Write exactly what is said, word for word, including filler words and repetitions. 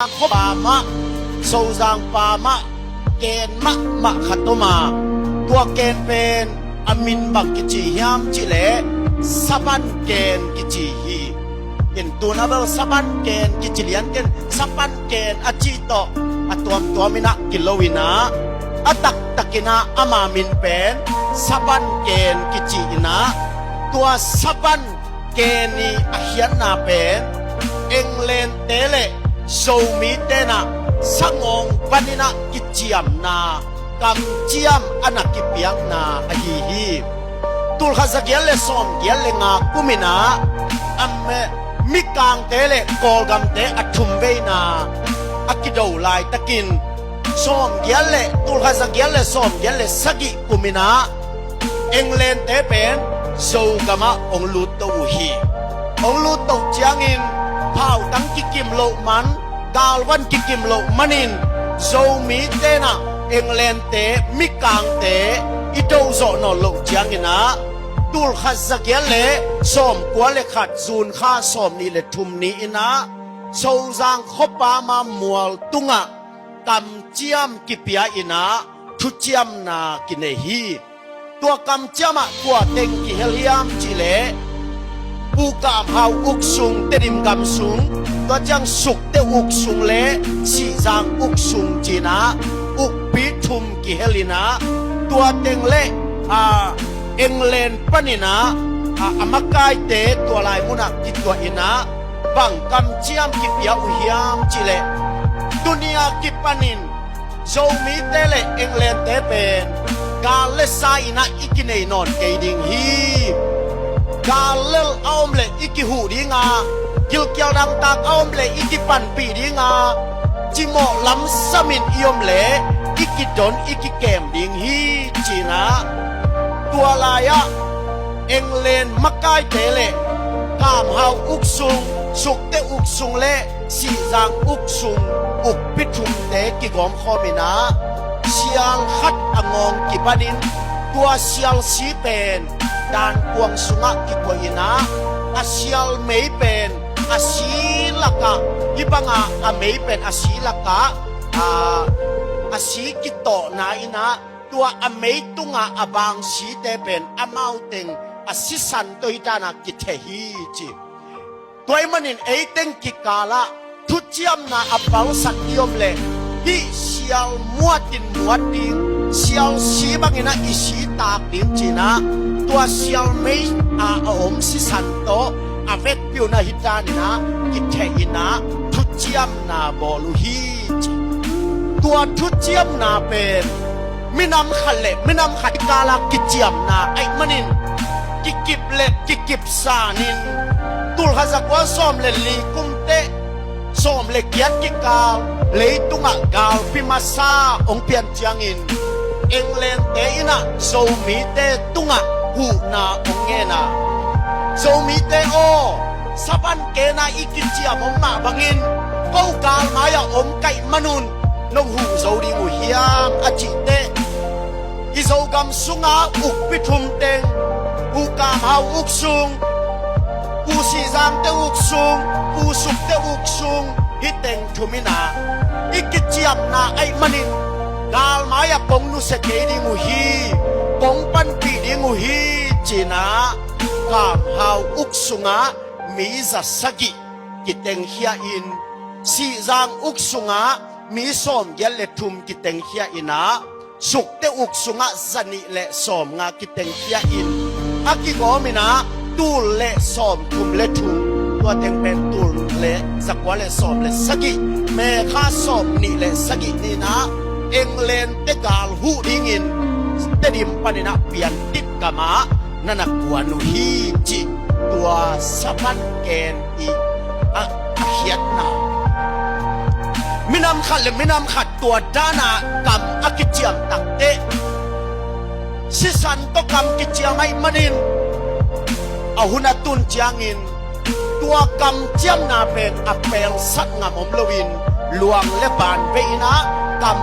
Khuapa mah, Sozang pa mah, ken mahmah khat om a, tua ken pen a min bang kici hiam cih leh Saban ken kici hi. In tuna bel Saban ken kici lian ken, Saban ken a cih tawh a tuamtuam in ah kilo in ah, a taktak in ah ama min pen Saban ken kici in ah, tua Saban ken i a khiatna pen England te le Zomi te in ah sangawng van in ah kiciamna, kamciam a na kipiakna ahi hi. Tulkhat zagiat le sawmgiat le nga kum in ah, a me-, Mikangte le Kawlgamte a thumveina a kido laitakin, sawmgiat le, tulkhat zagiat le sawmgiat le sagih kum in ah England te pen Zogam ah hong lutto uh hi. Hong lutto ciangin phautang kikim loh man, galvan kikim loh manin, Zomi te in ah England te, Mikangte i do zawh nawn loh ciangin ah, tulkhat zagiat le sawmkua le khat June kha sawmnih le thum ni in ah, Sozang khuapa ma mual tungah kamciam kipia in ah thuciamna kinei hi. Tua kamciam ah kua teng kihel hiam cih leh, Pu Kam Hau uk sung, Tedim gam sung, tua ciang Sukte uk sung le Sihzang uk sung ci in ah ukpi thum kihel in ah, tua teng le, a, England pan in ah, a, a makaite tua lai mun ah kituah in ah, bang kamciam kipia uh hiam cih leh, tuni a kipanin Zomite le Englandte pen gal le sa in ah i kinei nawn kei ding hi. Gal lel a om le i kihuh ding a, gilkial dangtak a om le i kipanpih ding a, cimawh lamsam in i om le i kidon i kikem ding hi ci in ah, tua lai-ah England makaite le Kam Hau uk sung, Sukte uk sung le Sihzang uk sung ukpi thumte kigawmkhawm in ah, sial khat a ngawng kibanin, tua sial si pen dankuang sungah kikoih in ah, a sial mei pen a si lakah, hih bangah a mei pen a si lakah, a, a si kitawhna in ah, tua a mei tungah a bang site pen amau teng a sisan tawh hi dan a kitheh hi ci. Tua ahih manin ei teng kikalah thuciamna a palsak i om leh, hih sial muatin muat ding, sial si bangin ah i si tak ding ci in ah, tua sial mei a, a om sisan tawh a vekpi un ah hi dan in ah kitheh in ah thuciamna bawl uh hi ci. Tua thuciamna pen minam khat le minam khat kikal a kiciamna ahih manin, kikip le kikip sanin, tulkhat zakua sawm le li kum teh, sawm le giat kikal leitungah galpi masa hong pian ciangin, Englandte in ah Zomite tungah huhna hong ngen a, Zomite aw, saban kena i kiciam hong mah bangin, ko galmai-ah om ka hih manun nong huh zo ding uh hiam, a cih teh, i Zogam sunga ukpi thum teng, Pu Kam Hau uk sung, Pu Sihzangte uk sung, Pu Sukte uk sung, hih teng thum in ah i kiciamna ahih manin, galmai-ah kong nusia kei ding uh hi, kong panpih ding uh hi, ci in ah Kam Hau uk sungah mi za sagih kitengkhia in, Sihzang uk sungah mi sawm giat le thum kitengkhia in ah, Sukte uk sungah za nih le sawm nga kitengkhia in, a kigawm in ah tul le sawm thum le thum, tua teng pen tul le zakua le sawm le sagih, May kha sawm nih le sagih ni in ah Englandte gal huh dingin Tedim panin ah Piantit gamah na na kuan uh hi, cih tua saban ken i a, a khiatna. Minam khat le minam khat tua dan a kam a kiciam tak teh, sisan tawh kam kiciam ahih manin, a hun a tun ciangin tua kamciamna pen a pelsak ngam om loin, luang le ban vei in ah kam